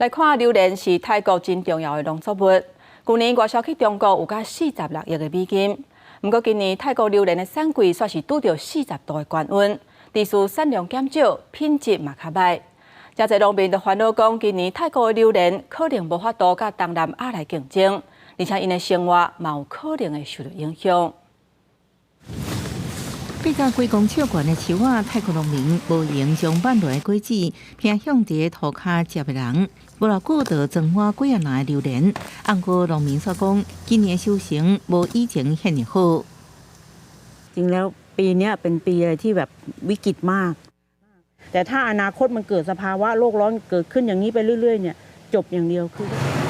來看榴蓮是泰國真重要的農作物，舊年外銷去中國有甲46億的美金。毋過今年泰國榴蓮的產季煞是拄著40度的高溫，致使產量減少，品質嘛較䆀。誠濟農民就煩惱講，今年泰國的榴蓮可能無法度佮東南亞來競爭，而且𪜶的生活嘛有可能會受到影響。八十幾公尺懸的樹仔，泰國農民無閒將挽落的果子，拋向佇塗跤接的人，無偌久就裝滿幾仔籃的榴蓮。毋過農民煞講，今年收成無以前遐爾好。 จริงแล้วปีนี้เป็นปีอะไรที่แบบวิกฤตมาก แต่ถ้าอนาคตมันเกิดสภาวะโลกร้อนเกิดขึ้นอย่างนี้ไปเรื่อยๆเนี่ยจบอย่างเดียวคือ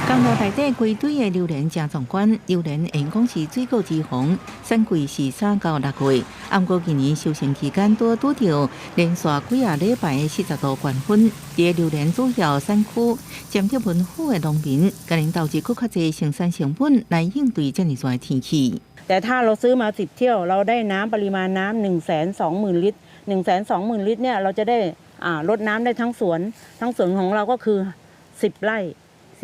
工寮內底規堆的榴蓮誠壯觀，榴蓮會用講是水果之王，產季是3到6月。毋過今年收成期間拄拄著連續幾仔禮拜的40度高溫，佇榴蓮主要產區占得溫府的農民，共𪜶投入閣較濟生產成本來應對遮爾熱的天氣。 แต่ถ้าเราซื้อมา10เที่ยวเราได้น้ำปริมาณน้ำ120,000ลิตร120,000ลิตรเนี่ยเราจะได้รดน้ำได้ทั้งสวน ทั้งสวนของเราก็คือสิบไร่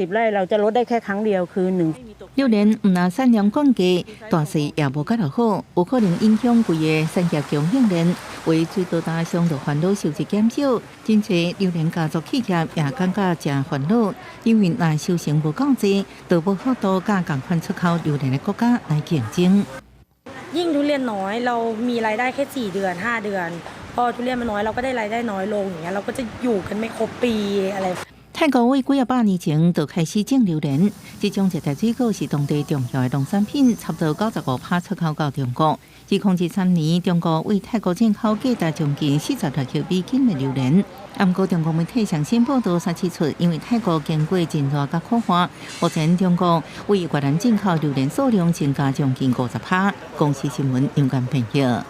สิบไร่เราจะรดได้แค่ครั้งเดียวคือหนึ่ง 榴蓮毋但產量降低，大勢也無較好，有可能影響規個產業供應鏈。為水果大商就煩惱收入減少，真濟榴蓮家族企業也感覺誠煩惱，因為若收成無夠濟，就無法度佮仝款出口榴蓮的國家來競爭。 ยิ่งทุเรียนน้อยเรามีรายได้แค่4เดือน5เดือนพอทุเรียนมันน้อยเราก็ได้รายได้น้อยลงอย่างเงี้ยเราก็จะอยู่กันไม่ครบปีอะไร 泰國為幾仔百年前就開始種榴蓮，這種熱帶水果是當地重要的農產品，差不多95%出口到中國。2023年，中國對泰國進口價值將近46億美金的榴蓮。毋過中國媒體上新報道煞指出，因為泰國經過真熱佮苦旱，目前中國對越南進口榴蓮數量增加將近50%。公視新聞楊堅編譯。